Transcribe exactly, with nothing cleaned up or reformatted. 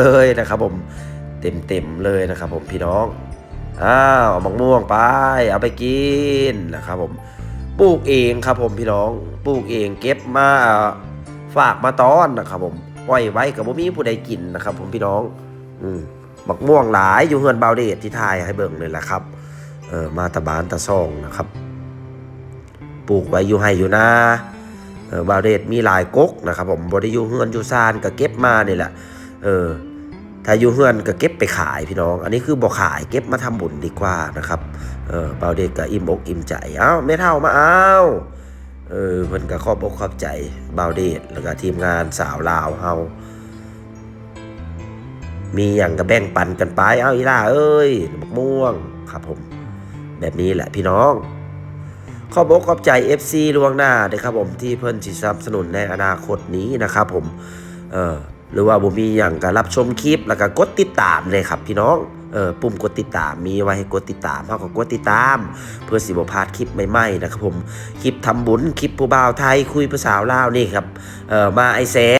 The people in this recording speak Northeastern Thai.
เลยนะครับผม เต็มๆเลยนะครับผมพี่น้อง อ้าว เอามะม่วงไป เอาไปกินนะครับผม ปลูกเองครับผมพี่น้อง ปลูกเอง เก็บมาฝากมาต้อนนะครับผม ปล่อยไว้ก็บ่มีผู้ใดกินนะครับผมพี่น้อง อืม มะม่วงหลายอยู่เฮือนบ่าวเดชที่ถ่ายให้เบิ่งนี่แหละครับ เออ มาแต่บ้านแต่ซองนะครับ ปลูกไว้อยู่ไฮ่อยู่นา เออ บ่าวเดชมีหลายกกนะครับผม บ่ได้อยู่เฮือนอยู่ซานก็เก็บมานี่แหละ เออ ถ้าอยู่เฮือนก็เก็บไปขายพี่น้อง อันนี้คือบ่ขาย เก็บมาทำบุญดีกว่านะครับ เออ บ่าวเดชก็อิ่มอกอิ่มใจ เอ้า แม่เฒ่ามาเอา เออ เพิ่นก็ขอบอกขอบใจบ่าวเดช แล้วก็ทีมงานสาวลาวเฮา มีหยังก็แบ่งปันกันไป เอ้า อีหล่าเอ้ย มะม่วงครับผม แบบนี้แหละพี่น้อง ขอบอกขอบใจ เอฟซี ล่วงหน้าเด้อครับผม ที่เพิ่นสิสนับสนุนในอนาคตนี้นะครับผม เออ หรือว่าบ่มีหยังก็รับชมคลิป แล้วก็กดติดตามเลยครับพี่น้อง เออ ปุ่มกดติดตามมีไว้ให้กดติดตาม เฮาก็กดติดตาม เพื่อสิบ่พลาดคลิปใหม่ๆนะครับผม คลิปทำบุญ คลิปผู้บ่าวไทยคุยภาษาลาวนี่ครับ เออ มาไอ้แส